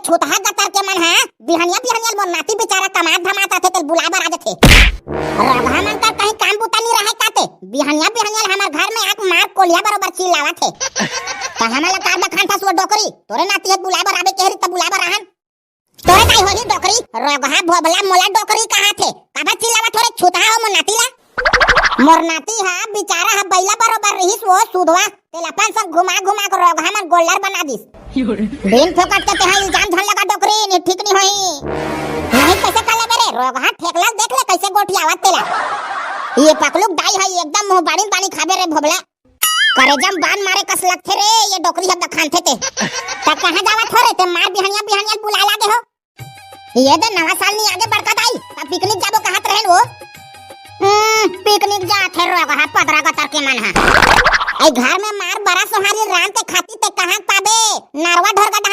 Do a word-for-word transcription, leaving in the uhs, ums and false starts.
छुतहा गतर के मन ह, बिहनिया बिहनिया मोर नाती बेचारा कमात धमात आथे, तेला बुलाए बर आ जाथे। रोगहा मन कर कहीं काम बुता नी रहय का ते, बिहनिया बिहनिया हमर घर में आके मार कोलिया बरोबर चिल्लावत हे। त हमन ला का दखान था सुअर डोकरी, तोरे नाती हे बुलाए बर आबे कहे रही त बुलाए बर आहन। तोरे दाई होही डोकरी, रोगहा भोभला मोला डोकरी कहाथे। काबर चिल्लावत हो रे छुतहा हो मोर नाती ला? मोर नाती हा बिचारा हा बइला बरोबर रिहिस वो सुधवा, तेला अपन संग घुमा घुमा के रोगहा मन गोल्लर बना दिस। बिन फोकट के तेहा इल्जाम झन लगा डोकरी, नी ठीक नी होही। नहीं कैसे कर लेबे रे, रोगहा ठेकला देख ले कैसे गोठियावत तेला। ये पकलुक दाई हा एकदम मुंह बाड़ी पानी खाबे रे भोभला। करेजा म बान मारे कस लगथे रे, ये डोकरी ह दखानथे ते। त कहाँ जावत हो रे, ते मार बिहनिया बिहनिया बुलाए लागे हो। ये दे नवा साल नी आगे बड़का दाई, त पिकनिक जाबो कहत रहेन वो। हम्म, पिकनिक जात हे रोगहा पदरा गतर के मन हा। ए घर में मार बरा सोहारी रांध के खाती ते कहाँ पाबे? नरवा ढोरगा डहान